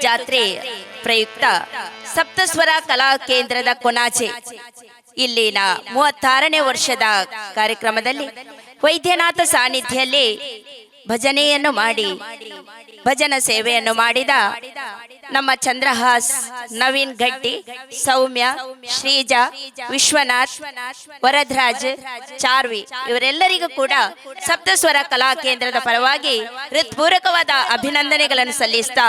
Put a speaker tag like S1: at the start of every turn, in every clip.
S1: ಜಾತ್ರೆ ಪ್ರಯುಕ್ತ ಸಪ್ತಸ್ವರ ಕಲಾ ಕೇಂದ್ರದ ಕೊನಾಜೆ ಇಲ್ಲಿನ 36ನೇ ವರ್ಷದ ಕಾರ್ಯಕ್ರಮದಲ್ಲಿ ವೈದ್ಯನಾಥ ಸಾನ್ನಿಧ್ಯದಲ್ಲಿ ಭಜನೆಯನ್ನು ಮಾಡಿ ಭಜನ ಸೇವೆಯನ್ನು ಮಾಡಿದ ನಮ್ಮ ಚಂದ್ರಹಾಸ್, ನವೀನ್ ಗಟ್ಟಿ, ಸೌಮ್ಯ, ಶ್ರೀಜಾ, ವಿಶ್ವನಾಥ್, ವರದರಾಜ್, ಚಾರ್ವಿ ಇವರೆಲ್ಲರಿಗೂ ಕೂಡ ಸಪ್ತಸ್ವರ ಕಲಾ ಕೇಂದ್ರದ ಪರವಾಗಿ ಹೃತ್ಪೂರ್ವಕವಾದ ಅಭಿನಂದನೆಗಳನ್ನು ಸಲ್ಲಿಸ್ತಾ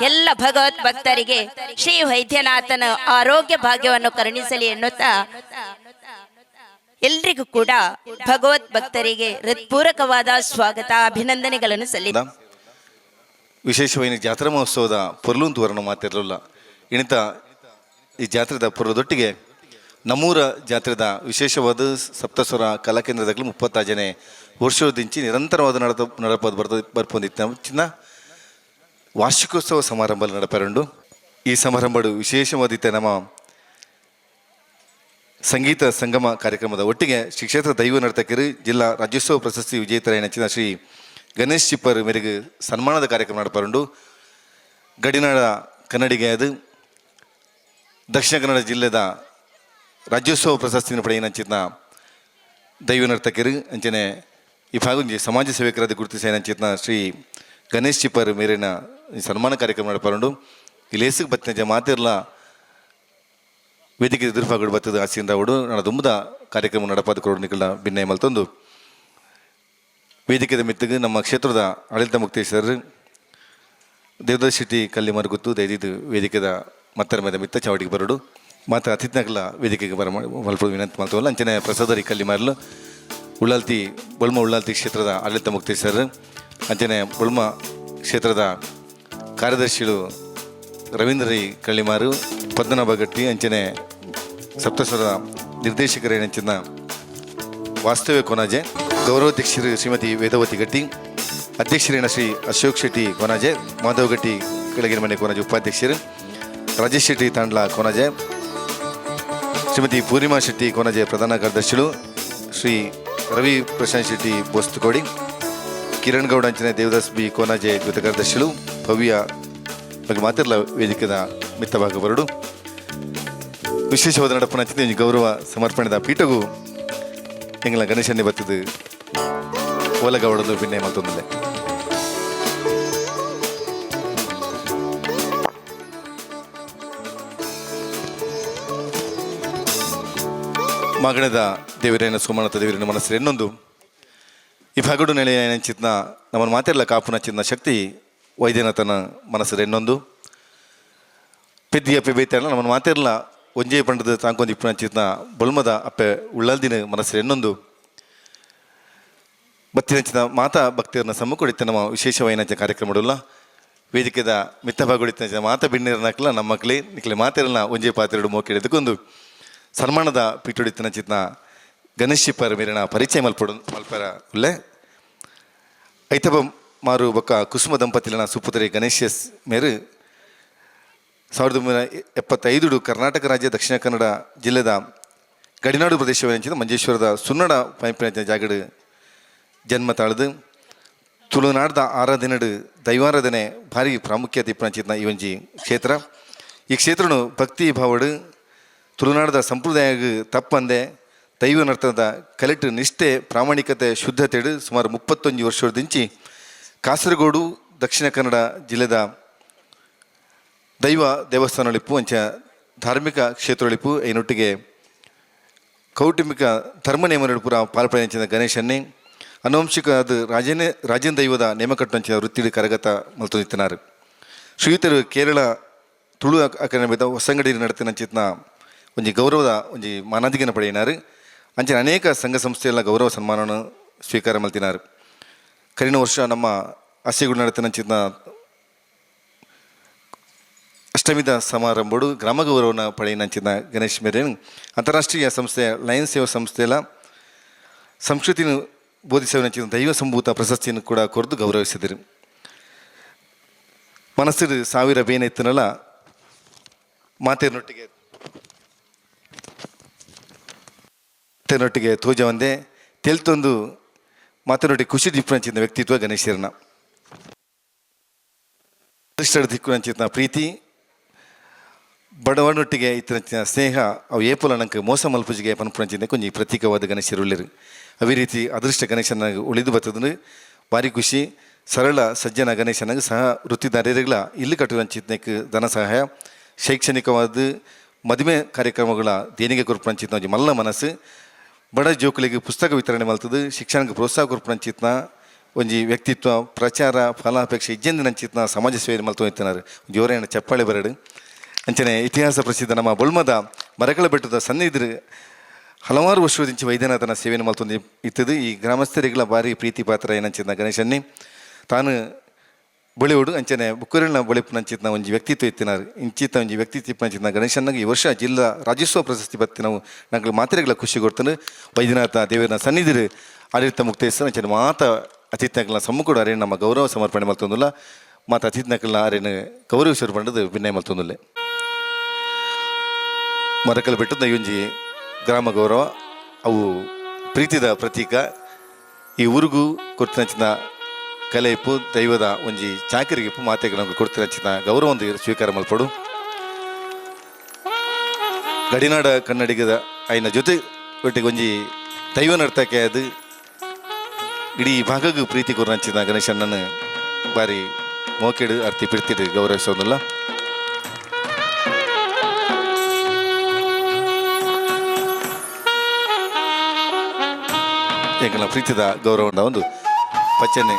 S1: ಎಲ್ಲ ಭಗವತ್ ಭಕ್ತರಿಗೆ ಶ್ರೀ ವೈದ್ಯನಾಥನ ಆರೋಗ್ಯ ಭಾಗ್ಯವನ್ನು ಕರುಣಿಸಲಿ ಎನ್ನುತ್ತಾ ಎಲ್ರಿಗೂ ಕೂಡ ಭಗವತ್ ಭಕ್ತರಿಗೆ ಹೃತ್ಪೂರ್ವಕವಾದ ಸ್ವಾಗತ, ಅಭಿನಂದನೆಗಳನ್ನು ಸಲ್ಲಿ
S2: ವಿಶೇಷವಾಗಿ ಜಾತ್ರಾ ಮಹೋತ್ಸವದ ಪೊರ್ಲುಂತುವರನ್ನು ಮಾತಿರಲಿಲ್ಲ. ಇಣಿತ ಈ ಜಾತ್ರೆದ ಪೊರ್ಲದೊಟ್ಟಿಗೆ ನಮ್ಮೂರ ಜಾತ್ರೆದ ವಿಶೇಷವಾದ ಸಪ್ತಸ್ವರ ಕಲಾಕೇಂದ್ರದಾಗಲೂ 36ನೇ ವರ್ಷದಿಂಚಿ ನಿರಂತರವಾದ ನಡತ ನಡಪದು ಬರ್ದ ಬರ್ಪೊಂದಿತ್ತು. ಚಿನ್ನ ವಾರ್ಷಿಕೋತ್ಸವ ಸಮಾರಂಭ ನಡಪರುಂಡು. ಈ ಸಮಾರಂಭಡು ವಿಶೇಷವಾದಿತ್ತೆ ನಮ್ಮ ಸಂಗೀತ ಸಂಗಮ ಕಾರ್ಯಕ್ರಮದ ಒಟ್ಟಿಗೆ ಶ್ರೀ ಕ್ಷೇತ್ರ ದೈವ ನರ್ತಕರು, ಜಿಲ್ಲಾ ರಾಜ್ಯೋತ್ಸವ ಪ್ರಶಸ್ತಿ ವಿಜೇತರ ನೆಚ್ಚಿನ ಶ್ರೀ ಗಣೇಶ್ ಚಿಪ್ಪರ್ ಮೇರೆಗೆ ಸನ್ಮಾನದ ಕಾರ್ಯಕ್ರಮ ನಡಪರುಂಡು. ಗಡಿನಾಡ ಕನ್ನಡಿಗೆ ಅದು ದಕ್ಷಿಣ ಕನ್ನಡ ಜಿಲ್ಲೆದ ರಾಜ್ಯೋತ್ಸವ ಪ್ರಶಸ್ತಿನ ಪಡೆಯಿನಂಚಿನ ದೈವ ನರ್ತಕರು, ಅಂಚನೆ ಈ ಭಾಗ ಸಮಾಜ ಸೇವಕರಾದ ಗುರುತಿಸಿನಂಚಿನ ಶ್ರೀ ಗಣೇಶ್ ಚಿಪ್ಪರ್ ಮೇರಿನ ಈ ಸನ್ಮಾನ ಕಾರ್ಯಕ್ರಮ ನಡಪರುಂಡು. ಈ ಲೇಸಿಗೆ ಬತ್ತಿನ ಮಾತಿರ್ಲ ವೇದಿಕೆ ಎದುರುಪಾಗಡು ಬತ್ತದ ಆಸೀನರಾವುಡು. ನನ್ನ ದುಂಬದ ಕಾರ್ಯಕ್ರಮ ನಡಪಾದ ಕೊರಡು ನಿಕಲ್ನ ಭಿನ್ನಯ ಮಲ್ತೊಂದು ವೇದಿಕೆದ ಮಿತ್ತಿಗೆ ನಮ್ಮ ಕ್ಷೇತ್ರದ ಆಡಳಿತ ಮುಕ್ತೇಶ್ವರರು ದೇವದಾಸ್ ಶೆಟ್ಟಿ ಕಲ್ಲಿ ಮರುಗುತ್ತು ದಯದಿದ್ದು ವೇದಿಕೆದ ಮತ್ತರ ಮೇಲೆ ಮಿತ್ತ ಚಾವಡಿಗೆ ಬರಡು. ಮಾತ್ರ ಅತಿಥಿನಕಲ ವೇದಿಕೆಗೆ ಬರ ಮಲ್ಪಡು ವಿನಂತಿ ಮಲ್ತವಲ್ಲ. ಅಂಚನೆ ಪ್ರಸಾದರಿ ಕಲ್ಲಿ ಮಾರಲು ಉಳ್ಳಾಲ್ತಿ ಬೊಳ್ಮ ಉಳ್ಳಾಲ್ತಿ ಕ್ಷೇತ್ರದ ಆಡಳಿತ ಮುಕ್ತೇಶ್ವರರು, ಅಂಚನೆ ಬೊಳ್ಮ ಕ್ಷೇತ್ರದ ಕಾರ್ಯದರ್ಶಿಗಳು ರವೀಂದ್ರ ರೈ ಕಳ್ಳಿಮಾರು, ಪದ್ಮನಾಭ ಗಟ್ಟಿ, ಅಂಚನೆ ಸಪ್ತಸ್ವರ ನಿರ್ದೇಶಕರೇನಂಚಿನ ವಾಸ್ತವ್ಯ ಕೊನಾಜೆ, ಗೌರವಾಧ್ಯಕ್ಷರು ಶ್ರೀಮತಿ ವೇದವತಿ ಗಟ್ಟಿ, ಅಧ್ಯಕ್ಷರೇನ ಶ್ರೀ ಅಶೋಕ್ ಶೆಟ್ಟಿ ಕೊನಾಜೆ, ಮಾಧವ ಗಟ್ಟಿ ಕೆಳಗಿನ ಮನೆ ಕೊನಾಜೆ ಉಪಾಧ್ಯಕ್ಷರು, ರಾಜೇಶ್ ಶೆಟ್ಟಿ ತಾಂಡ್ಲ ಕೊನಾಜೆ, ಶ್ರೀಮತಿ ಪೂರ್ಣಿಮಾ ಶೆಟ್ಟಿ ಕೊನಾಜೆ ಪ್ರಧಾನ ಕಾರ್ಯದರ್ಶಿಗಳು, ಶ್ರೀ ರವಿ ಪ್ರಶಾಂತ್ ಶೆಟ್ಟಿ ಬೋಸ್ತುಕೋಡಿ, ಕಿರಣ್ ಗೌಡ ಅಂಚನೆ ದೇವದಾಸ್ ಬಿ ಕೋನಾಜೆ ಜೊತೆ ಕಾರ್ಯದರ್ಶಿಗಳು, ಭವ್ಯ ಬಗ್ಗೆ ಮಾತಿರಲ ವೇದಿಕೆದ ಮಿತ್ತಭಾಗ ಬರಡು. ವಿಶೇಷವಾದ ನಡಪನ ಚಿಂತೆ ಗೌರವ ಸಮರ್ಪಣೆದ ಪೀಠಗೂ ಎಂಗಳ ಗಣೇಶನೇ ಬರ್ತದೆ ಓಲಗೌಡಲು ಭಿನ್ನೆ ಮಲ್ತೊಂದಿಲ್ಲ. ಮಗಣದ ದೇವರೇನ ಸೋಮನಾಥ ದೇವರೇನ ಮನಸ್ಸು ಇನ್ನೊಂದು ಈ ಭಾಗಡು ನೆಲೆಯ ಚಿತ್ನ ನಮ್ಮನ್ನು ಮಾತಿರಲ್ಲ ಕಾಪುನ ಚಿನ್ನ ಶಕ್ತಿ ವೈದ್ಯನಾಥನ ಮನಸ್ಸು ಇನ್ನೊಂದು ಪೆದ್ದಿ ಅಪ್ಪೆ ಬೇತಲ್ಲ ನಮ್ಮನ್ನು ಮಾತಿರಲ್ಲ ಒಂಜೇ ಪಂಡದ ತಾಂಕೊಂದು ಇಪ್ಪುನ ಚಿತ್ನ ಬೊಲ್ಮದ ಅಪ್ಪೆ ಉಳ್ಳಲ್ದಿನ ಮನಸ್ಸು ಇನ್ನೊಂದು ಬತ್ತಿನಂಚಿನ ಮಾತಾ ಭಕ್ತಿಯರನ್ನ ಸಮ್ಮುಖಡಿತ್ತ ನಮ್ಮ ವಿಶೇಷವಾಯಿನಂಚ ಕಾರ್ಯಕ್ರಮಡುಲ್ಲ. ವೇದಿಕೆದ ಮಿತ್ತ ಭಾಗುಡಿತ್ತ ಮಾತಾ ಬಿಣ್ಣೀರನಕ್ಲ ನಮ್ಮ ಮಕ್ಕಳೇ ನಿಕ್ಲೆ ಮಾತಿರಲ್ಲ ಒಂಜೇ ಪಾತ್ರೆಡು ಮೋಕೆಡೆದಕ್ಕೊಂದು ಸನ್ಮಾನದ ಪೀಠೊಡಿತ್ತನ ಚಿತ್ನ ಗಣೇಶ್ ಶಿಪ್ಪರ್ ಮೇರಿನ ಪರಿಚಯ ಮಲ್ಪಡು ಮಲ್ಪರ ಉಲ್ಲೆ. ಐತಬ ಮಾರು ಬೊಕ್ಕ ಕುಸುಮ ದಂಪತಿಲನ ಸುಪುತ್ರಿ ಗಣೇಶ್ ಎಸ್ ಮೇರು 1975 ಕರ್ನಾಟಕ ರಾಜ್ಯ ದಕ್ಷಿಣ ಕನ್ನಡ ಜಿಲ್ಲೆದ ಗಡಿನಾಡು ಪ್ರದೇಶವೆಂಚಿದ ಮಂಜೇಶ್ವರದ ಸುನ್ನಡ ಪೈಪಿನ ಜಾಗಡು ಜನ್ಮ ತಾಳದು. ತುಳುನಾಡ್ದ ಆರಾಧನೆಡು ದೈವಾರಾಧನೆ ಭಾರಿ ಪ್ರಾಮುಖ್ಯತೆ ಇಪ್ಪಂಚಿತ್ನ ಈ ಒಂಜಿ ಕ್ಷೇತ್ರ. ಈ ಕ್ಷೇತ್ರನು ಭಕ್ತಿ ಭಾವಡು ತುಳುನಾಡದ ಸಂಪ್ರದಾಯ ತಪ್ಪಂದೆ ದೈವ ನರ್ತನದ ಕಲೆಟು ನಿಷ್ಠೆ, ಪ್ರಾಮಾಣಿಕತೆ, ಶುದ್ಧತೆಡು ಸುಮಾರು 31 ವರ್ಷದಿಂಚಿ ಕಾಸರಗೋಡು ದಕ್ಷಿಣ ಕನ್ನಡ ಜಿಲ್ಲೆದ ದೈವ ದೇವಸ್ಥಾನಗಳಿಪ್ಪು ಅಂಚ ಧಾರ್ಮಿಕ ಕ್ಷೇತ್ರಗಳಿಪ್ಪು. ಐನೊಟ್ಟಿಗೆ ಕೌಟುಂಬಿಕ ಧರ್ಮ ನೇಮ ಪೂರ ಪಾಲ್ಪಡೆಂಚಿನ ಗಣೇಶನ್ನೇ ಅನುವಂಶಿಕ ಅದು ರಾಜನೇ ರಾಜೇಂದ್ರ ದೈವದ ನೇಮಕಟ್ಟಂಚಿನ ವೃತ್ತಿಡು ಕರಗತ ಮಲ್ತೊಂದಿತ್ತಿನಾರು. ಶ್ರೀಯುತರು ಕೇರಳ ತುಳು ಅಕಾಡೆಮಿದ ಹೊಸಂಗಡಿ ನಡತಿನಂಚಿತ್ನ ಒಂಜಿ ಗೌರವದ ಒಂಜಿ ಮಾನಾದಿಗೆನ ಪಡೆಯಿನಾರು. ಅಂಚಿನ ಅನೇಕ ಸಂಘ ಸಂಸ್ಥೆಗಳ ಗೌರವ ಸನ್ಮಾನವನ್ನು ಸ್ವೀಕಾರ ಮಲ್ತಿನಾರು. ಕರಿನ ವರ್ಷ ನಮ್ಮ ಅಸೆಗುಡು ನಡತಿನಂಚಿತ್ನ ಅಷ್ಟಮಿದ ಸಮಾರಂಭಡು ಗ್ರಾಮ ಗೌರವನ ಪಡೆಯಿನಂಚಿನ ಗಣೇಶ್ ಮೇರೇನು ಅಂತಾರಾಷ್ಟ್ರೀಯ ಸಂಸ್ಥೆಯ ಲಯನ್ಸ್ ಸೇವಾ ಸಂಸ್ಥೆಯ ಸಂಸ್ಕೃತಿನ ಬೋಧಿಸುವ ದೈವ ಸಂಭೂತ ಪ್ರಶಸ್ತಿಯನ್ನು ಕೂಡ ಕೊರೆದು ಗೌರವಿಸಿದರು. ಮನಸ್ಸಿರು ಸಾವಿರ ಬೇನೆತ್ತನಲ್ಲ ಮಾತೇನೊಟ್ಟಿಗೆ ತನ್ನೊಟ್ಟಿಗೆ ತೋಜ ಒಂದೇ ತೆಲ್ತೊಂದು ಮಾತಿನೊಟ್ಟಿಗೆ ಖುಷಿ ದಿಪ್ಪಂಚಿನ ವ್ಯಕ್ತಿತ್ವ ಗಣೇಶರನ. ಅದೃಷ್ಟ ದಿಕ್ಕು ಪ್ರೀತಿ ಬಡವನೊಟ್ಟಿಗೆ ಇತ್ತಿನಂಚಿನ ಸ್ನೇಹ ಅವು ಏಪುಲ ನಂಗೆ ಮೋಸ ಮಲ್ಪುಜಿಗೆ ಪನ್ಪುನಂಚಿನ ಕೊಂಚ ಪ್ರತೀಕವಾದ ಗಣೇಶರು ಅವೇ ರೀತಿ ಅದೃಷ್ಟ ಗಣೇಶನ ಉಳಿದು ಬರ್ತದ ಭಾರಿ ಖುಷಿ. ಸರಳ ಸಜ್ಜನ ಗಣೇಶನಾಗ ಸಹ ವೃತ್ತಿದಾರರಿಗಳ ಇಲ್ಲಿ ಕಟ್ಟುವಂಚಿತ್ನಕ್ಕೆ ಧನ ಸಹಾಯ, ಶೈಕ್ಷಣಿಕವಾದ ಮದುವೆ ಕಾರ್ಯಕ್ರಮಗಳ ದೇಣಿಗೆ ಕೊರ್ಪುನಂಚಿತ್ನ ಒಂಜಿ ಮಲ್ಲ ಮನಸ್ಸು. ಬಡ ಜೋಕುಲಿಗೆ ಪುಸ್ತಕ ವಿತರಣೆ ಮಲ್ತದು ಶಿಕ್ಷಣಕ್ಕೆ ಪ್ರೋತ್ಸಾಹ ಕೊರ್ಪುನಂಚಿತ್ನ ಒಂಜಿ ವ್ಯಕ್ತಿತ್ವ. ಪ್ರಚಾರ ಫಲಾಪೇಕ್ಷೆ ಇಜ್ಜಂದಿನಂಚಿತ್ನ ಸಮಾಜ ಸೇವೆ ಮಲ್ತು ಇತ್ತಿನಾರು. ಜೋರೇನ ಚಪ್ಪಾಳೆ ಬರಡು. ಅಂಚನೆ ಇತಿಹಾಸ ಪ್ರಸಿದ್ಧ ನಮ್ಮ ಬೊಳ್ಮದ ಮರಕಳ ಬೆಟ್ಟದ ಸನ್ನಿಧಿರು ಹಲವಾರು ವರ್ಷದಿಂಚ ವೈದ್ಯನಾಥನ ಸೇವೆಯನ್ನು ಮಲ್ತೊಂದು ಇತ್ತದು. ಈ ಗ್ರಾಮಸ್ಥರಿಗಳ ಭಾರಿ ಪ್ರೀತಿ ಪಾತ್ರ ಏನಂಚಿನ ಗಣೇಶನ್ನೇ ತಾನು ಬೊಳಿವುಡು ಅಂಚನೆ ಬುಕ್ಕುರಿನ ಬೊಳಿಪುನಂಚಿತ್ನ ಒಂಜಿ ವ್ಯಕ್ತಿತ್ವ ಇತ್ತಿನಾರು. ಇಂಚಿತ್ತ ಒಂಜಿ ವ್ಯಕ್ತಿತ್ವ ಇಪ್ಪಂಚಿತ್ನ ಗಣೇಶನ್ನಾಗ ಈ ವರ್ಷ ಜಿಲ್ಲಾ ರಾಜ್ಯೋತ್ಸವ ಪ್ರಶಸ್ತಿ ಬತ್ತಿ ನಾವು ನಂಗೆ ಮಾತ್ರೆಗಳ ಖುಷಿ ಕೊಡ್ತಾನೆ. ವೈದ್ಯನಾಥ ದೇವರನ ಸನ್ನಿಧಿರು ಆಡಳಿತ ಮುಕ್ತೇಶ್ವರ ಅಂಚನೆ ಮಾತ ಅತಿಥಿಗಳ ಸಮ್ಮುಖಡು ಅರೇನು ನಮ್ಮ ಗೌರವ ಸಮರ್ಪಣೆ ಮಲ್ತೊಂದುಲ್ಲ. ಮಾತ ಅತಿಥಿನಕಲ್ನ ಅರೇನು ಗೌರವಿಸರು ಪಂಡದು ವಿನಯ ಮಲ್ತೊಂದುಲ್ಲೆ. ಮರಕಲ್ ಬೆಟ್ಟದ ಈ ಒಂಜಿ ಗ್ರಾಮ ಗೌರವ ಅವು ಪ್ರೀತಿದ ಪ್ರತೀಕ. ಈ ಊರಿಗೂ ಕೊಡ್ತಿನಂಚಿನ ಕಲೆ ಇಪ್ಪು, ದೈವದ ಒಂಜಿ ಚಾಕರಿಗೆ ಇಪ್ಪು, ಮಾತೆಗೆ ನಮ್ಗೆ ಕೊಡ್ತಿನಂಚಿನ ಗೌರವ ಒಂದು ಸ್ವೀಕಾರ ಮಲ್ಪಡು. ಗಡಿನಾಡ ಕನ್ನಡಿಗದ ಐನ ಜೊತೆ ಒಟ್ಟಿಗೆ ಒಂಜಿ ದೈವ ನರ್ತಕೆ ಅದು ಇಡೀ ಭಾಗಗೂ ಪ್ರೀತಿ ಕೊರ್ನಂಚಿನ ಗಣೇಶಣ್ಣನ ಬಾರಿ ಮೋಕೆಡು ಅರ್ತಿ ಪಿರ್ತಿಡು ಗೌರವಿಸೋದಿಲ್ಲ. ಎಂಕಲ್ನ ಪ್ರೀತಿದ ಗೌರವದ ಒಂದು ಪಚ್ಚನೆ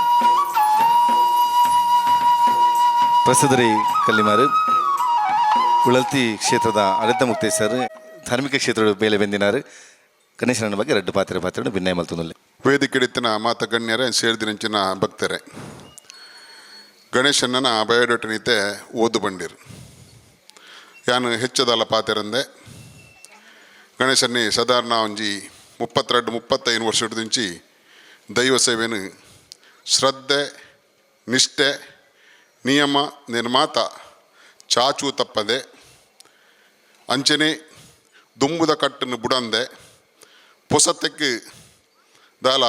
S2: ಪ್ರಸಿದ್ಧರಿ ಕಲ್ಲಿಮಾರು ಉಳಲ್ತಿ ಕ್ಷೇತ್ರದ ಅಳಿತ ಮುಕ್ತೇಶ್ವರ ಧಾರ್ಮಿಕ ಕ್ಷೇತ್ರದ ಮೇಲೆ ಬೆಂದಿನಾರು ಗಣೇಶನ ಬಗ್ಗೆ ಎರಡು ಪಾತ್ರೆ ಪಾತ್ರೆ ಭಿನ್ನಯ ಮಲ್ತೊಂದುಲ್ಲೆ.
S3: ವೇದಿಕೆಡಿತ್ತಿನ ಮಾತ ಗಣ್ಯರೇ, ಸೇರ್ದಿನಂಚಿನ ಭಕ್ತರೆ, ಗಣೇಶನನ್ನ ಬಯೋಡೇಟನಿತೆ ಓದು ಬಂಡಿರು. ಯಾನು ಹೆಚ್ಚದಲ್ಲ ಪಾತೆರಂದೆ. ಗಣೇಶನ್ನಿ ಸಾಧಾರಣ ಒಂಜಿ 32 35 ವರ್ಷದಿಂಚಿ ದೈವ ಸೇವೆನು ಶ್ರದ್ಧೆ, ನಿಷ್ಠೆ, ನಿಯಮ ನಿರ್ಮಾತ ಚಾಚು ತಪ್ಪದೆ, ಅಂಚನೆ ದುಂಬುದ ಕಟ್ಟನ್ನು ಬುಡಂದೆ, ಪೊಸತೆಕ್ ದಾಲ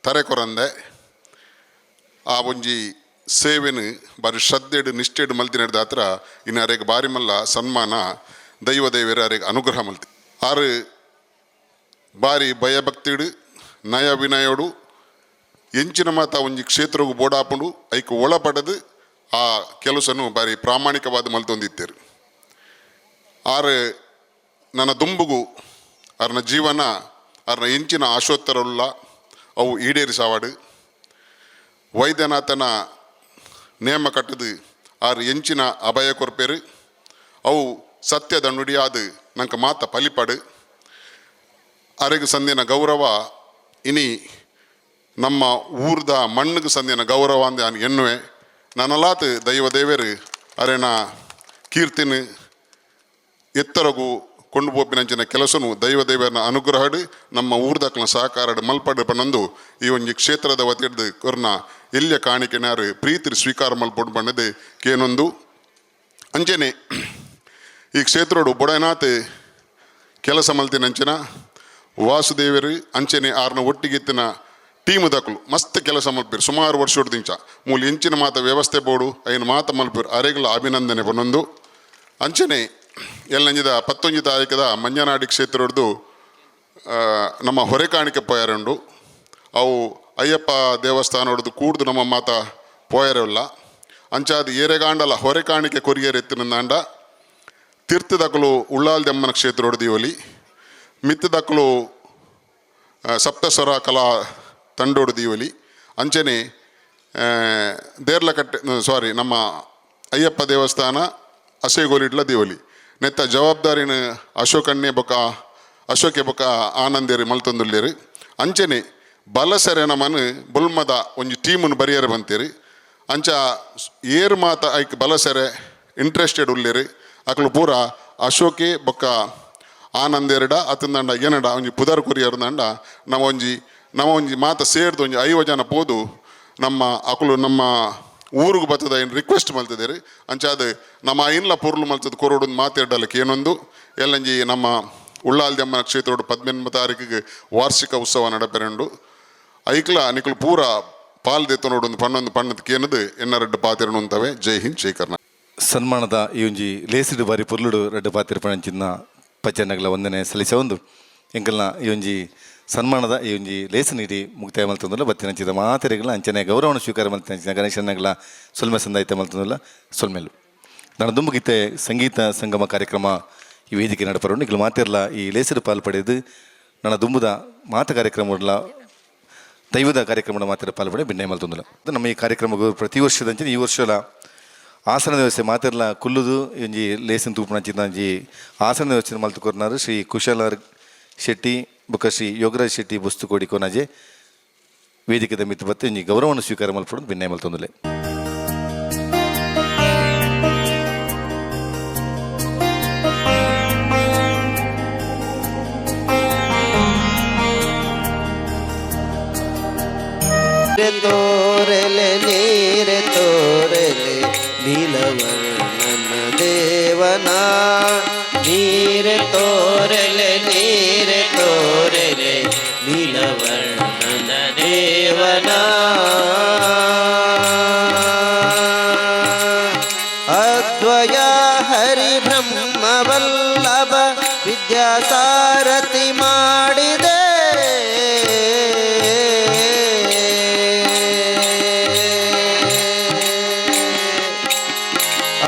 S3: ತರೆ ಕೊರಂದೆ, ಆ ಒಂಜಿ ಸೇವೆನು ಬಾರಿ ಶ್ರದ್ಧೆಡು ನಿಷ್ಠೆಡು ಮಲ್ತಿನ ಹತ್ರ ಇನ್ನು ಅರೆಗ್ ಬಾರಿ ಮಲ್ಲ ಸನ್ಮಾನ, ದೈವ ದೇವರ ಅರೆಗ್ ಅನುಗ್ರಹ ಮಲ್ತಿ. ಆರು ಬಾರಿ ಭಯಭಕ್ತಿಡು, ನಯ ವಿನಯೋಡು ಎಂಚಿನ ಮಾತ ಒಂಜಿ ಕ್ಷೇತ್ರಗು ಬೋಡಾಪುಂಡು ಐಕ್ ಒಳಪಡೆದು ಆ ಕೆಲಸನು ಬಾರಿ ಪ್ರಾಮಾಣಿಕವಾದ ಮಲ್ತೊಂದಿತ್ತೇರು. ಆರು ನನ್ನ ದುಂಬುಗು ಅರ್ನ ಜೀವನ ಅರ್ನ ಎಂಚಿನ ಆಶೋತ್ತರಲ್ಲ ಅವು ಈಡೇರಿಸಾವಾಡು. ವೈದ್ಯನಾಥನ ನೇಮ ಕಟ್ಟದು ಆರು ಎಂಚಿನ ಅಭಯ ಕೊರ್ಪೇರು, ಅವು ಸತ್ಯದ ನುಡಿಯಾದ ನಂಗೆ ಮಾತ ಫಲಿಪಡು. ಅರೆಗ್ ಸಂದಿನ ಗೌರವ ಇನಿ ನಮ್ಮ ಊರ್ದ ಮಣ್ಣಿಗೆ ಸಂದಿನ ಗೌರವ ಅಂದ ನಾನು ಎನ್ನುವೆ. ನನಲಾತ್ ದೈವ ದೇವರು ಅರೆನ ಕೀರ್ತಿನ ಎತ್ತರಗು ಕೊಂಡು ಪೋಪಿನಂಚಿನ ಕೆಲಸನು ದೈವ ದೇವರನ ಅನುಗ್ರಹಡು ನಮ್ಮ ಊರ್ದಕ್ಲ ಸಹಕಾರಡು ಮಲ್ಪಡು ಪನ್ನೊಂದು ಈ ಒಂಜಿ ಕ್ಷೇತ್ರದ ವತಿಡ್ದು ಕೊರ್ನ ಎಲ್ಯ ಕಾಣಿಕೆನಾರು ಪ್ರೀತಿ ಸ್ವೀಕಾರ ಮಲ್ಪಡು ಪನ್ನದು ಕೇನೊಂದು. ಅಂಚನೆ ಈ ಕ್ಷೇತ್ರಡು ಬೊಡನಾಥ್ ಕೆಲಸ ಮಲ್ತಿನಂಚಿನ ವಾಸುದೇವರು, ಅಂಚನೆ ಆರ್ನ ಒಟ್ಟಿಗಿತ್ತಿನ ಟೀಮ್ ದಕಲು ಮಸ್ತ್ ಕೆಲಸ ಮಲ್ಪಿರು. ಸುಮಾರು ವರ್ಷ ದಿಂಚ ಮೂಲ ಇಂಚಿನ ಮಾತ ವ್ಯವಸ್ಥೆ ಬೋಡು ಐನು ಮಾತ ಮಲ್ಪಿರು. ಅರೆಗಳ ಅಭಿನಂದನೆ ಪನ್ನೊಂದು. ಅಂಚನೆ ಎಲ್ಲಂಜಿದ 19 ತಾರೀಕದ ಮಂಜನಾಡಿ ಕ್ಷೇತ್ರದ್ದು ನಮ್ಮ ಹೊರೆ ಕಾಣಿಕೆ ಪೋಯರುಂಡು. ಅವು ಅಯ್ಯಪ್ಪ ದೇವಸ್ಥಾನ ಕೂಡ್ದು ನಮ್ಮ ಮಾತ ಪೋಯರಲ್ಲ. ಅಂಚಾದ ಏರೆಗಾಂಡಲ ಹೊರೆ ಕಾಣಿಕೆ ಕೊರಿಯರ್ ಎತ್ತಿನಂದಾಂಡ ತೀರ್ಥದಕಲು ಉಳ್ಳಾಲ್ದಮ್ಮನ ಕ್ಷೇತ್ರ ದೀವಲಿ, ಮಿತ್ತದಕಲು ಸಪ್ತಸ್ವರ ಕಲಾ ತಂಡೋಡು ದೀವಲಿ. ಅಂಚನೆ ದೇರ್ಲಕಟ್ಟೆ, ಸಾರಿ, ನಮ್ಮ ಅಯ್ಯಪ್ಪ ದೇವಸ್ಥಾನ ಅಸೇಗೋಲಿಡ್ಲ ದೀವಲಿ. ನೆತ್ತ ಜವಾಬ್ದಾರಿನ ಅಶೋಕಣ್ಣೆ ಬೊಕ ಅಶೋಕೆ ಬೊಕ ಆನಂದೇರಿ ಮಲ್ತೊಂದುಲ್ಲೇರು. ಅಂಚನೆ ಬಲಸರೆ ನಮನ್ ಬೊಲ್ಮದ ಒಂಜಿ ಟೀಮನ್ನು ಬರಿಯರ ಬಂತೀರಿ. ಅಂಚ ಏರ್ ಮಾತ ಐಕ್ ಬಲಸರೆ ಇಂಟ್ರೆಸ್ಟೆಡ್ ಉಲ್ಲೇರು ಅಕ್ಲು ಪೂರ ಅಶೋಕೆ ಬೊಕ್ಕ ಆನಂದೇರಡ ಅತಂದಂಡ ಏನಡ ಒಂಜಿ ಪುದರ್ ಕೊರಿಯರ್ದಂಡ ನಮ್ಮ ಒಂಜಿ ಮಾತ ಸೇರ್ದು ಒಂಜಿ 50 ಜನ ಪೋದು ನಮ್ಮ ಅಕುಲು ನಮ್ಮ ಊರಿಗೆ ಬರ್ತದ ಏನು ರಿಕ್ವೆಸ್ಟ್ ಮಲ್ತಿದ್ದೀರಿ. ಅಂಚಾದ ನಮ್ಮ ಐನ್ಲ ಪೊರ್ಲು ಮಲ್ತದ ಕೊರೋಡು ಮಾತಾಡಲಕ್ಕೆ ಏನೊಂದು. ಎಲ್ಲಂಜಿ ನಮ್ಮ ಉಳ್ಳಾಲ್ದಮ್ಮನ ಕ್ಷೇತ್ರೋಡು 18 ತಾರೀಕಿಗೆ ವಾರ್ಷಿಕ ಉತ್ಸವ ನಡಪೆರಂಡು. ಐಕ್ಲ ನಿಕುಲು ಪೂರ ಪಾಲ್ ದೆತ್ತನೋಡು ಪನ್ನೊಂದು ಪಣ್ಣದ ಕೇನದು ಎನ್ನ ರಡ್ಡು ಪಾತಿರನು ಜೈ ಹಿಂದ್, ಜೈ ಕರ್ನಾಟಕ.
S2: ಸನ್ಮಾನದ ಈ ಒಂಜಿ ಲೇಸಿಡು ಬಾರಿ ಪೊರ್ಲುಡು ರಡ್ಡು ಪಾತಿರ ಪಣಂಚಿನ ಪಚ್ಚನ್ನಗಲ ಒಂದನೆ ಸಲ್ಲಿಸ ಒಂದು ಎಂಕಲ್ನ ಈ ಒಂಜಿ ಸನ್ಮಾನದ ಈ ಒಂಜಿ ಲೇಸು ನೀಡಿ ಮುಕ್ತಾಯ ಮಲ್ತೊಂದುಲ್ಲ. ಬತ್ತಿನಂಚಿದ ಮಾತೆರೆಗಳ ಅಂಚನೆ ಗೌರವವನ್ನು ಸ್ವೀಕಾರ ಮಲ್ತಂಚಿನ ಗಣೇಶನಗಳ ಸೊಲ್ಮೆ ಸಂದಾಯಿತ ಮಲ್ತೊಂದುಲ್ಲ ಸೊಲ್ಮೆಲು. ನಾನು ದುಂಬುಗಿತ್ತೆ ಸಂಗೀತ ಸಂಗಮ ಕಾರ್ಯಕ್ರಮ ಈ ವೇದಿಕೆ ನಡಪರು ನಿಕಲು ಮಾತಿರ್ಲ ಈ ಲೇಸರು ಪಾಲ್ ಪಡೆದು ನನ್ನ ದುಂಬುದ ಮಾತ ಕಾರ್ಯಕ್ರಮ ದೈವದ ಕಾರ್ಯಕ್ರಮದ ಮಾತ್ರ ಪಾಲ್ಪಡೆ ಬಿನ್ನೆ ಮಲ್ತೊಂದುಲ್ಲ. ನಮ್ಮ ಈ ಕಾರ್ಯಕ್ರಮಕ್ಕೆ ಪ್ರತಿ ವರ್ಷದಂಚನೆ ಈ ವರ್ಷಲ ಆಸನದ ವ್ಯವಸ್ಥೆ ಮಾತಿರ್ಲ ಕುಲ್ಲುದು ಒಂಜಿ ಲೇಸನ್ ತೂಪುನಂಚಿನ ಒಂಜಿ ಆಸನದ ವ್ಯವಸ್ಥೆ ಮಲ್ತು ಕೊರ್ನಾರು ಶ್ರೀ ಕುಶಲಾರ್ ಶೆಟ್ಟಿ ಬೊಕ್ಕ ಶ್ರೀ ಯೋಗರಾಜ್ ಶೆಟ್ಟಿ ಬುಸ್ತುಕೋಡಿ ಕೊನಾಜೆ ವೇದಿಕೆದ ಮಿತ್ತು ಬತ್ತೆ ಒಂಜಿ ಗೌರವವನ್ನು ಸ್ವೀಕಾರ ಮಲ್ಪಡು ಬಿನ್ನೆ ಮಲ್ತೊಂದುಲೆ.
S4: ತೋರೆಲೆ ನೀರೆ ತೋರೆಲೆ ನೀಲವರ್ಣನ ದೇವನ, ನೀರೆ ತೋರೆಲೆ ನೀರೆ ತೋರೆಲೆ ನೀಲವರ್ಣನ ದೇವನ. ಅದ್ವಯ ಹರಿ ಬ್ರಹ್ಮವಲ್ಲಭ ವಿದ್ಯಾಸಾರಥಿ ಮಾಡಿದೆ.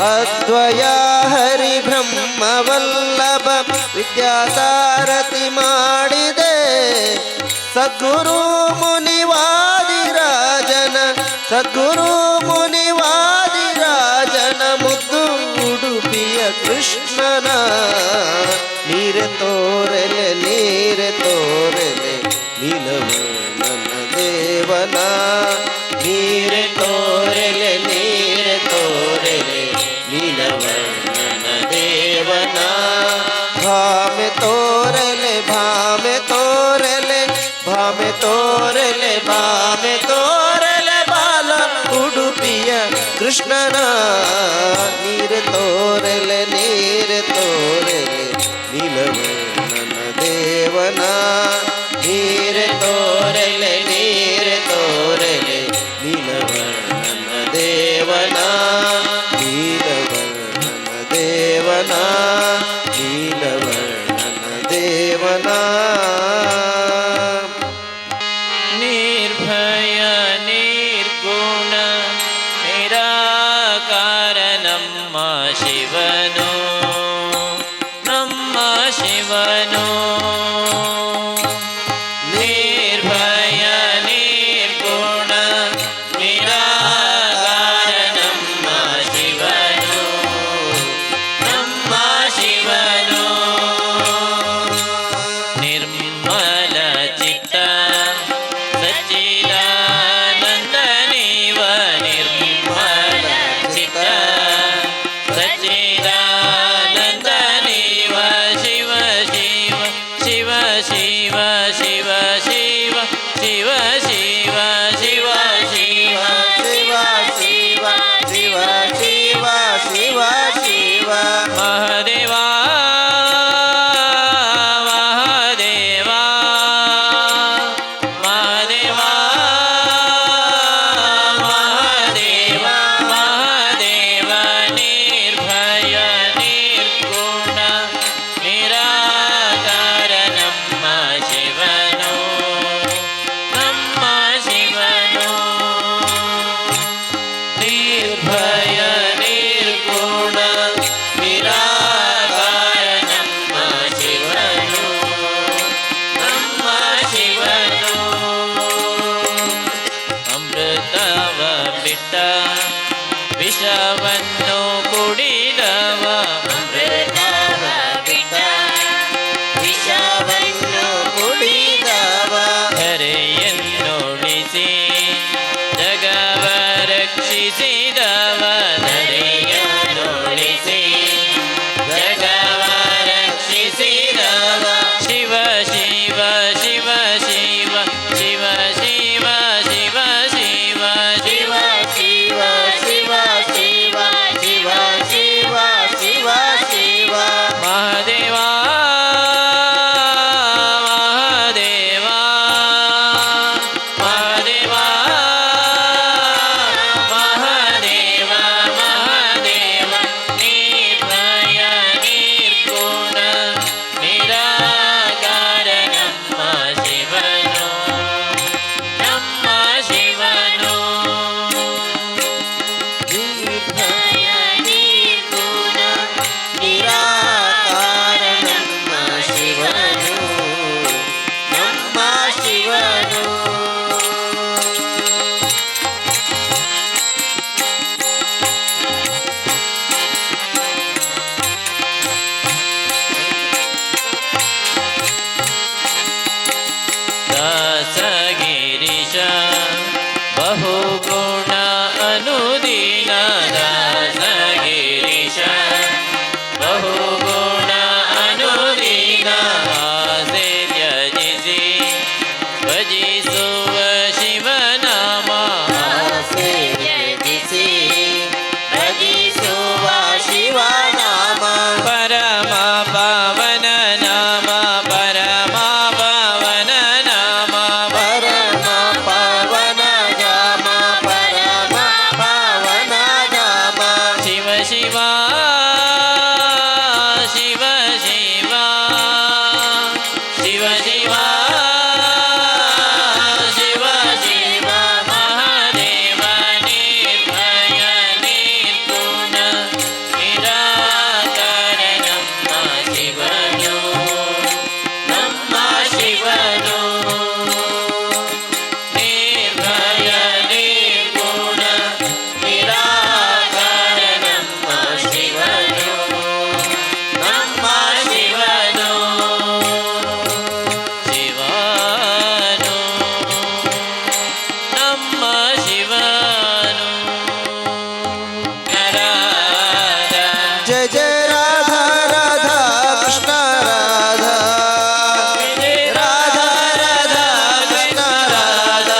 S4: ಅದ್ವಯ ಹರಿ ಬ್ರಹ್ಮವಲ್ಲಭ ವಿದ್ಯಾಸಾರಥಿ ಮಾಡಿದೆ. ಸದ್ಗುರು ಮುನಿವಾದಿ ರಾಜನ, ಸದ್ಗುರು ಮುನಿವಾದಿ ರಾಜನ ಮುದ್ದು ಉಡುಪಿಯ ಕೃಷ್ಣನ. ನೀರೆ ತೋರೆಲೆ ನೀರೆ ತೋರೆಲೆ ನೀಲವರ್ಣನ ದೇವನ, ನೀರೆ ತೋರೆಲೆ ನೀರೆ ತೋರೆಲೆ ನೀಲವರ್ಣನ ದೇವನ. ಭಾಮೆ ತೋರೆಲೆ ಭಾಮೆ ತೋರೆಲೆ ಭಾಮೆ ತೋರೆಲೆ ಭಾಮೆ ತೋರೆಲೆ ಬಾಲ ಉಡುಪಿಯ ಕೃಷ್ಣನ. ನೀರೆ ತೋರೆಲೆ ನೀರೆ ತೋರೆಲೆ ನೀಲವರ್ಣನ ದೇವನ, ನೀರೆ ತೋರೆಲೆ ನೀರೆ ತೋರೆಲೆ ನೀಲವರ್ಣನ ದೇವನ, ನೀಲವರ್ಣನ ದೇವನ, ನೀಲವರ್ಣನ ದೇವನ.
S5: ನಿರ್ಭಯ ನಿರ್ಗುಣ ನಿರಾಕಾರ ನಮ್ಮ ಶಿವನು, ನಮ್ಮ ಶಿವನು. ನಿರ್ಭಯ ನಿರ್ಗುಣ ನಿರಾಕಾರ ನಮ್ಮ ಶಿವನು, ನಮ್ಮ ಶಿವನು. ನಿರ್ಮಲ ಚಿತ್ತ ಸಚ್ಚಿದಾನಂದ ನೀವ, ನಿರ್ಮಲ ಚಿತ್ತ ಸಚ್ಚಿದಾನಂದ ನೀವ. ಶಿವ ಶಿವ ಶಿವ ನಾಮ ಪರಮ ಪವನ ನಾಮ
S4: ಪರಮ ಪಾವನ ಧಾಮ ಪರಮ ಪಾವನ ಧಾಮ.
S5: ಶಿವ ಶಿವ ಶಿವ ಶಿವ ಶಿವ ಶಿವ ಶಿವ ಶಿವ ಮಹಾದೇವ ನಿರ್ಭಯ ನಿರ್ಗುಣ ನಿರಾಕಾರ ನಮ್ಮ ಶಿವನು, ನಮ್ಮ ಶಿವನು. ನಿರ್ಭಯ ನಿರ್ಗುಣ ನಿರಾಕಾರ ನಮ್ಮ ಶಿವನು, ನಮ್ಮ ಶಿವನು. ಶಿವನು ನಮ್ಮ ಶಿವನು ರಾಧ.
S4: ಜಯ ಜಯ ರಾಧಾ ರಾಧಾ ಕೃಷ್ಣ ರಾಧಾ, ರಾಧಾ ರಾಧಾ ಕೃಷ್ಣ ರಾಧಾ.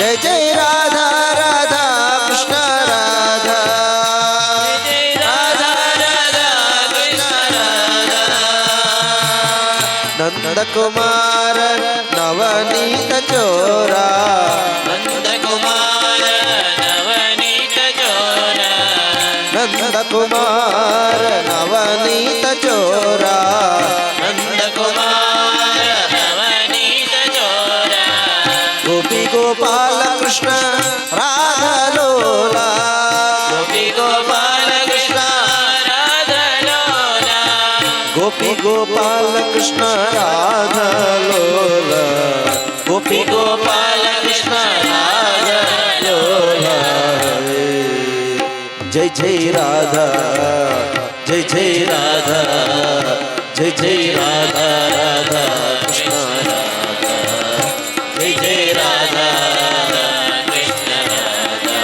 S4: ಜಯ ಜಯ ರಾಧಾ ರಾಧಾ ಕೃಷ್ಣ ರಾಧಾ, ರಾಧಾ ರಾಧಾ ಕೃಷ್ಣ ರಾಧಾ. ನಂದಕುಮಾರ ನವನೀತ ಚೋರ,
S5: ನಂದಕುಮಾರ ನವನೀತ ಚೋರ,
S4: ನಂದಕುಮಾರ ನವನೀತ ಚೋರ,
S5: ನಂದಕುಮಾರ ನವನೀತ ಚೋರ.
S4: ಗೋಪಿ ಗೋಪಾಲ ಕೃಷ್ಣ ರಾಧಾ ಲೋಲ,
S5: ಗೋಪಿ ಗೋಪಾಲ ಕೃಷ್ಣ ರಾಧಾ ಲೋಲ,
S4: ಗೋಪಿ ಗೋಪಾಲ ಕೃಷ್ಣ ರಾಧಾ ಲೋಲ, ಗೋಪಿ ಗೋಪಾಲ ಕೃಷ್ಣ ರಾಧಾ ಲೋಲ. ಜೈ ಜೈ ರಾಧಾ ಜೈ ಜೈ ರಾಧಾ ಜೈ ಜೈ ರಾಧಾ ರಾಧಾ ಕೃಷ್ಣ ರಾಧಾ, ಜೈ ಜೈ ರಾಧಾ
S5: ಕೃಷ್ಣ ರಾಧಾ.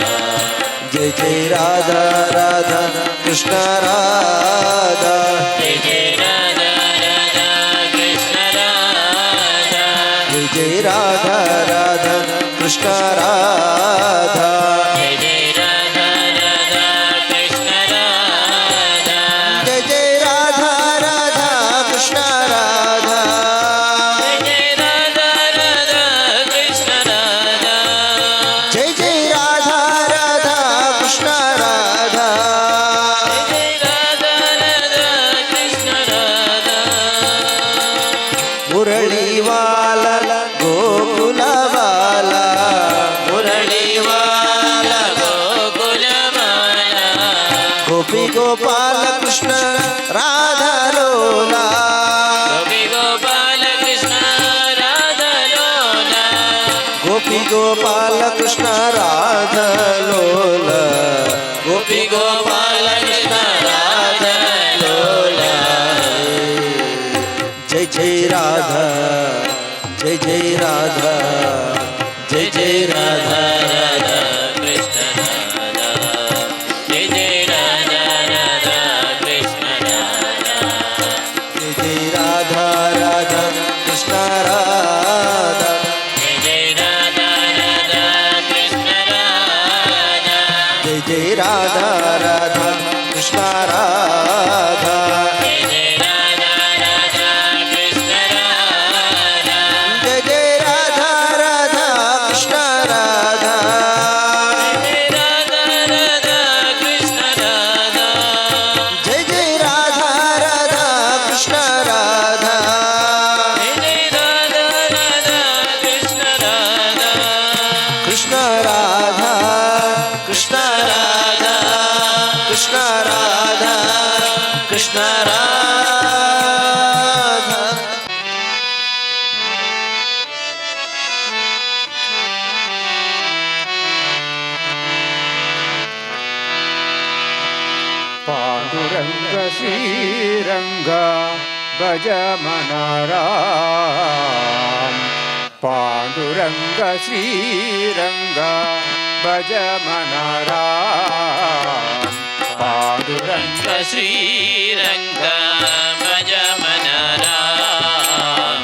S4: ಜೈ ಜೈ ರಾಧಾ ರಾಧಾ ಕೃಷ್ಣ ರಾಧಾ,
S5: ಜಯ ಜಯ ರಾಧಾ ರಾಧಾ ಕೃಷ್ಣ ರಾಧಾ,
S4: ಜೈ ಜೈ ರಾಧಾ ರಾಧಾ ಕೃಷ್ಣ ರಾಧಾ,
S5: ಜಯ ಜಯ ರಾಧಾ ರಾಧಾ ಕೃಷ್ಣ ರಾಧಾ,
S4: ಜೈ ಜೈ ರಾಧಾ ರಾಧಾ ಕೃಷ್ಣ ರಾಧಾ,
S5: ಜಯ ಜಯ ರಾಧಾ ರಾಧಾ ಕೃಷ್ಣ ರಾಧಾ,
S4: ಜೈ ಜೈ ರಾಧಾ ರಾಧಾ ಕೃಷ್ಣ ರಾಧಾ,
S5: ಜಯ ರಾಧಾ ರಾಧಾ ಕೃಷ್ಣ ರಾಧಾ.
S4: ಮುರಳಿವಾಲ ಗೋಕುಲವಾಲ, ಮುರಳಿವಾಲ
S5: ಗೋಕುಲಮಾಲ,
S4: ಗೋಪಿ ಗೋಪಾಲ ಕೃಷ್ಣ ರಾಧಾ ಲೋಲ,
S5: ಗೋಪಿ ಗೋಪಾಲ ಕೃಷ್ಣ ರಾಧಾ ಲೋಲ,
S4: ಗೋಪಿ ಗೋಪಾಲ ಕೃಷ್ಣ ರಾಧಾ ಲೋಲ, ಗೋಪಿ ಗೋಪಾಲ ಕೃಷ್ಣ ರಾಧಾ ಲೋಲ. ಜೈ ಜೈ ರಾಧಾ ಜೈ ಜೈ ರಾಧಾ ಜೈ ಜೈ ರಾಧಾ
S5: ರಾಧಾ ಕೃಷ್ಣ ರಾಧಾ, ಜಯ ಜಯ ರಾಧಾ ರಾಧಾ ಕೃಷ್ಣ ರಾಧಾ,
S4: ಜೈ ಜೈ ರಾಧಾ ರಾಧಾ ಕೃಷ್ಣ ರಾಧಾ,
S5: ಜಯ ಜಯ ರಾಧಾ ರಾಧಾ ಕೃಷ್ಣ ರಾಧಾ,
S4: ಜೈ ಜೈ ರಾಧಾ ರಾಧಾ ಕೃಷ್ಣ ರಾಧಾ,
S5: ಜಯ ಜಯ ರಾಧಾ ರಾಧಾ ಕೃಷ್ಣ ರಾಧಾ,
S4: ಜೈ ಜೈ ರಾಧಾ ರಾಧಾ ಕೃಷ್ಣ ರಾಧಾ,
S5: ಜಯ ರಾಧಾ ರಾಧಾ ಕೃಷ್ಣ ರಾಧಾ,
S4: ಜೈ ಜೈ ರಾಧಾ ರಾಧಾ ಕೃಷ್ಣ ರಾಧಾ,
S5: ಜಯ ಜಯ ರಾಧಾ ರಾಧಾ ಕೃಷ್ಣ ರಾಧಾ,
S4: ಕೃಷ್ಣ ರಾಧಾ ಕೃಷ್ಣ ರಾಧಾ ಕೃಷ್ಣ ರಾಧಾ ಕೃಷ್ಣ ರಾಧಾ.
S6: ಪಾಂಡುರಂಗ ಶ್ರೀರಂಗ ಭಜ ಮನರಾಮ್, ಪಾಂಡುರಂಗ ಶ್ರೀರಂಗ ಭಜ ಮನರಾಮ್, ಪಾಂಡುರಂಗ
S5: ಶ್ರೀರಂಗ ಭಜ ಮನ ರಾಮ,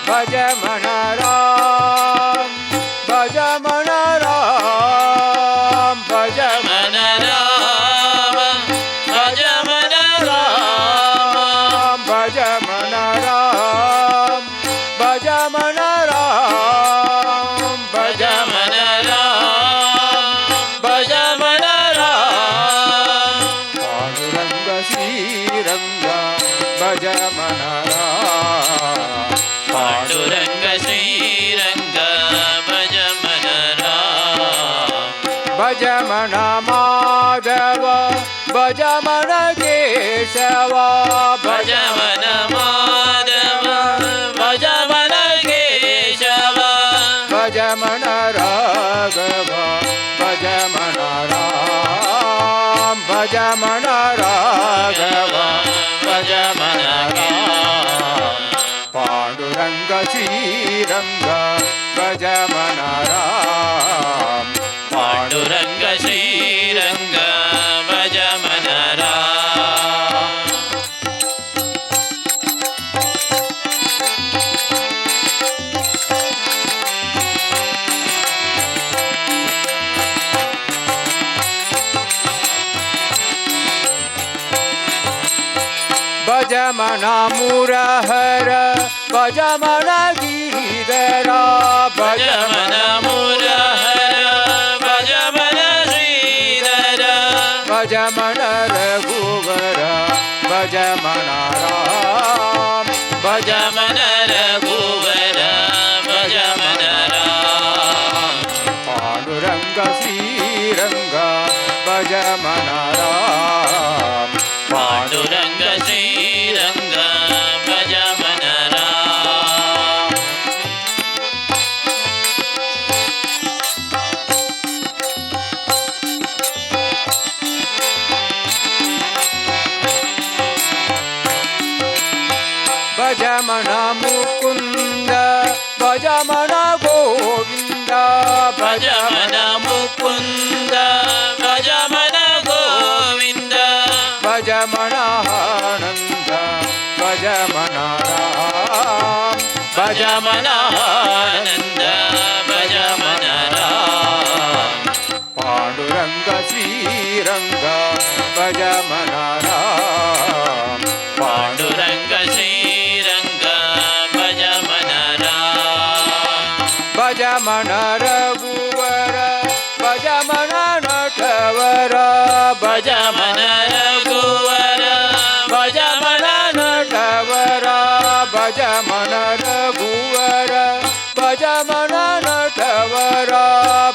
S6: ಭಜ ಮನರಾಮ್ ಭಜ ಮನರಾಮ್ ಭಜ
S5: ಮನ ರಾಮ ಭಜ ಮನ ರಾಮ
S6: ಭಜ ಮನ ಮನ ಮಾಧವ ಭಜ ಮನ ಕೇಶವ
S5: ಭಜ ಮನ ಮಾಧವ ಭಜ ಮನ ಕೇಶವ
S6: ಭಜ ಮನ ರಾಘವ ಭಜ ಮನ ರಾಮ ಭಜ ಮನ ರಾಘವ
S5: ಭಜ ಮನ
S6: ರಾಮ ಪಾಂಡುರಂಗ ಶ್ರೀರಂಗ ಭಜ ಮನ ರಾಮ
S5: ಪಾಂಡುರಂಗ ಶ್ರೀರಂಗ ಭಜ ಮನ ರಾಮ.
S6: ಭಜ ಮನ ಮುರಹರ ಭಜ ಮನ ಗಿರಿಧರ
S5: ಭಜ ಮನ ಮುರಹರ ಭಜ ಮನ ಶ್ರೀಧರ
S6: ಭಜ ಮನ ರಘುವರ ಭಜ ಮನ ರಾಮ
S5: ಭಜ ಮನ ರಘುವರ ಭಜ ಮನ ರಾಮ.
S6: ಪಾಂಡುರಂಗ ಶ್ರೀರಂಗ ಭಜ ಮನ ರಾಮ
S5: ಪಾಂಡುರಂಗ ಶ್ರೀರಂಗ ಭಜ ಮನ ರಾಮ.
S6: ಭಜ ಮನ ಮುಕುಂದ ಭಜ ಮನ ಗೋವಿಂದ
S5: ಭಜ ಮನ ಮುಕುಂದ ಭಜ ಮನ ಗೋವಿಂದ
S6: ಭಜ ಮನ ಆನಂದ ಭಜ ಮನ ರಾಮ
S5: ಭಜ ಮನ ಆನಂದ ಭಜ ಮನ ರಾಮ.
S6: ಪಾಂಡುರಂಗ ಶ್ರೀರಂಗ ಭಜ ಮನ ರಾಮ
S5: ಪಾಂಡುರಂಗ ಶ್ರೀರಂಗ ಭಜ ಮನ ರಾಮ.
S6: ಭಜ ಮನ ರಘುವರ ಭಜ ಮನ ನಟವರ
S5: ಭಜ ಮನ ರಘುವರ ಭಜ ಮನ
S6: ನಟವರ ಭಜ ಮನ ರಘುವರ ಭಜ ಮನ ನಟವರ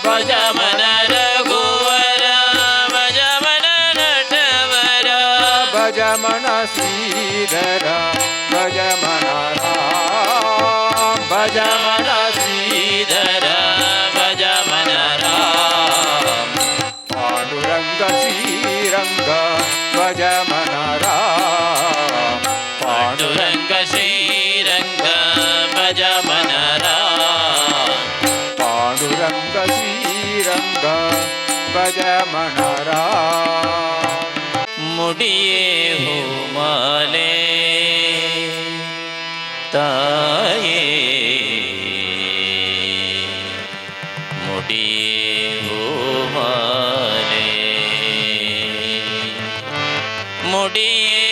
S5: ಭಜ ಮನ ರಘುವರ ಭಜ ಮನ ನಟವರ
S6: ಭಜ ಮನ ಶ್ರೀಧರ ಭಜ ಮನ ರಾಮ ಭಜ
S5: ಭಜ ಮನ ಶ್ರೀಧರ ಭಜ ಮನ ರಾಮ.
S6: ಪಾಂಡುರಂಗ ಶ್ರೀರಂಗ ಭಜ ಮನ ರಾಮ
S5: ಪಾಂಡುರಂಗ ಶ್ರೀರಂಗ ಭಜ ಮನ ರಾಮ.
S6: ಪಾಂಡುರಂಗ ಶ್ರೀರಂಗ ಭಜ ಮನ ರಾಮ.
S5: ಮುಡಿಯೇ ಹೂಮಾಲೆ ತಾಯೇ ಮುಡಿಯೇ ಹೂಮಾಲೆ ಮುಡಿಯೇ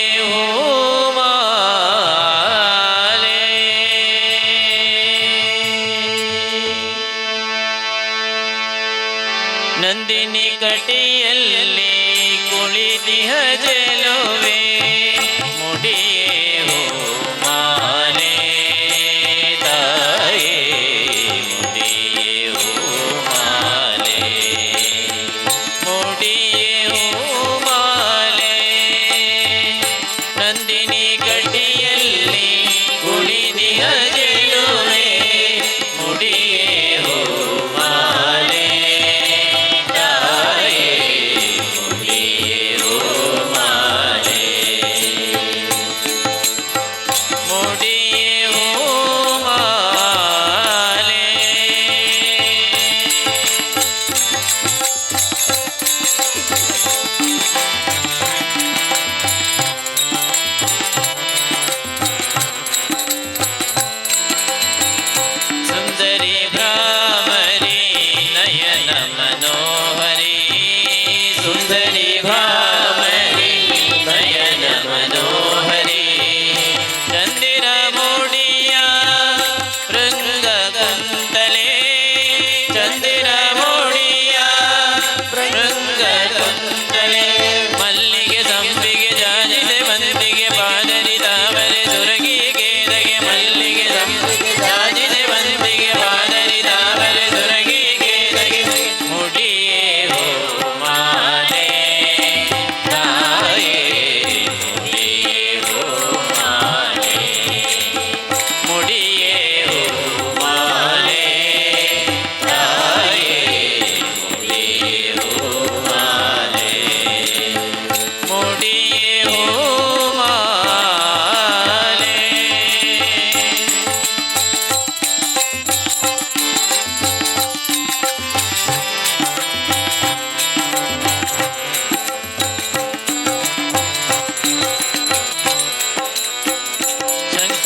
S5: ಹೂಮಾಲೆ ನಂದಿನಿ ಕಟಿಯಲ್ಲಿ ಕುಳಿತಿಹ ಚೆಲುವೆ ಮುಡಿಯೇ ಹೂಮಾಲೆ ತಾಯೇ ಮುಡಿಯೇ ಹೂಮಾಲೆ ಮುಡಿಯೇ ಹೂಮಾಲೆ ನಂದಿನಿ ಕಟಿಯಲ್ಲಿ ಕುಳಿತಿಹ ಚೆಲುವೆ ಮುಡಿಯೇ ಹೂಮಾಲೆ ತಾಯೇ ಮುಡಿಯೇ ಹೂಮಾಲೆ.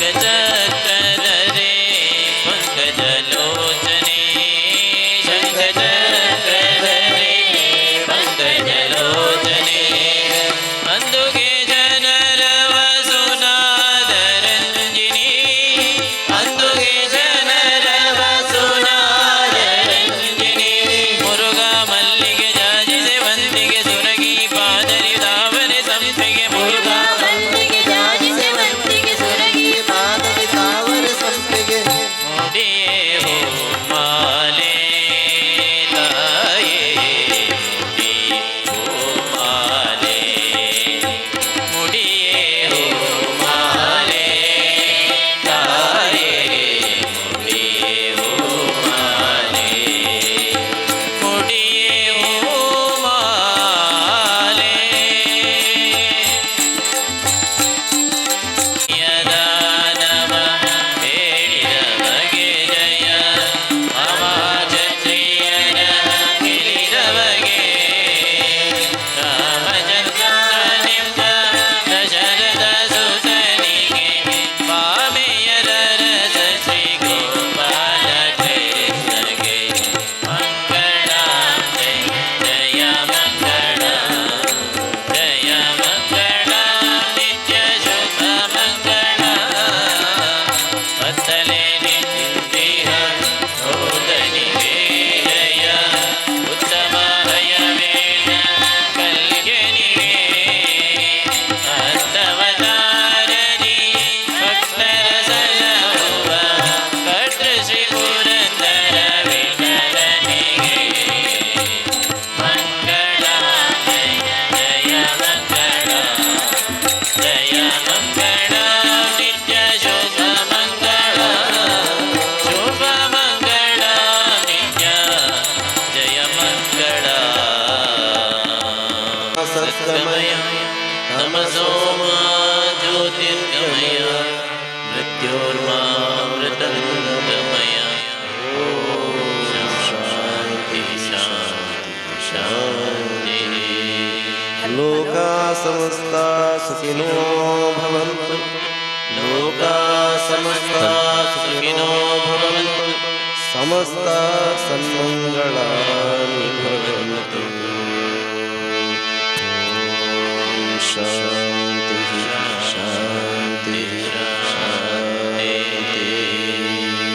S5: ಶಂಖಚಕ್ರಧರೆ ಪಂಕಜಲೋಚನೆ, ಶಂಖಚಕ್ರಧರೆ ಪಂಕಜಲೋಚನೆ, ಅಂದುಗೆ ಜನರವ ಸುನಾದರಂಜಿನಿ, ಅಂದುಗೆ ಜನರವ ಸುನಾದರಂಜಿನಿ, ಮುರುಘ ಮಲ್ಲಿಗೆ ಜಾಜಿ ಸೇವಂತಿಗೆ ಸುರಗಿ ಪಾದರಿ ದಾವರೆ ಸಂಪಿಗೆ, ಮುರುಘ
S7: ಮಲ್ಲಿಗೆ ಜಾಜಿ ಸೇವಂತಿಗೆ ಸುರಗಿ ಪಾದರಿ ತಾವರೆ ಸಂಪಿಗೆ.
S5: ಮುಡಿಯೇ ಹೂಮಾಲೆ ತಾಯೇ, ಮುಡಿಯೇ ಹೂಮಾಲೆ, ಮುಡಿಯೇ ಹೂಮಾಲೆ ತಾಯೇ, ಮುಡಿಯೇ ಹೂಮಾಲೆ, ಮುಡಿಯೇ ಹೂಮಾಲೆ. ಯದಾನವ ಹೇಳಿದ ಬಗೆ ಜಯ ಅಮಾಚತ್ರಿಯರ ಗೆಲಿದ ಬಗೆ, ರಾಮಚಂದ್ರ ನಿಂಬ ದಶರಥ ಸುತನಿಗೆ ಬಾಮೆಯರ ರಸ ಶ್ರೀ ಗೋಪಾಲ ಕೃಷ್ಣಗೆ ಮಂಗಳ ಜಯ ಜಯ ಮಂಗಳ, ಜಯ ಮಂಗಳ ನಿತ್ಯ ಶುಭ ಮಂಗಳ. ಬತ್ತಲೆ ನಿಂದಿಹ ಹೋದನಿಗೆ ಜಯ ಉತ್ತಮ ಹಯವೇಣ ಕಲ್ಯನಿಗೆ, ಅಷ್ಟವತಾರದಿ ಭಕ್ತರ ಸಲಹುವ ಕರ್ತೃ ಶ್ರೀ ಪುರಂದರ ವಿಠಲನಿಗೆ ಮಂಗಳ ಜಯ ಜಯ ಮಂಗಳ, ಜಯ ಮಂಗಳ ನಿತ್ಯ ಶುಭ ಮಂಗಳ, ಶುಭ ಮಂಗಳ ನಿತ್ಯ ಜಯ ಮಂಗಳ.
S4: ಸತ್ಕಮಯ
S5: ತಮಸೋ ಮಾ ಜ್ಯೋತಿರ್ಗಮಯ, ಮೃತ್ಯೋರ್ಮಾಮೃತಂಗಮಯ. ಶಾಂತಿ ಶಾಂತಿ ಶಾಂತಿ.
S4: ಲೋಕಾ ಸಮಸ್ತ ಸುಖಿನೋ ಭವಂತು, ಲೋಕಾ ಸಮಸ್ತ ಸುಖಿನೋ ಭವಂತು, ಸಮಸ್ತ ಸನ್ಮಂಗಳಾನಿ ಭವಂತು. ಓಂ ಶಾಂತಿ.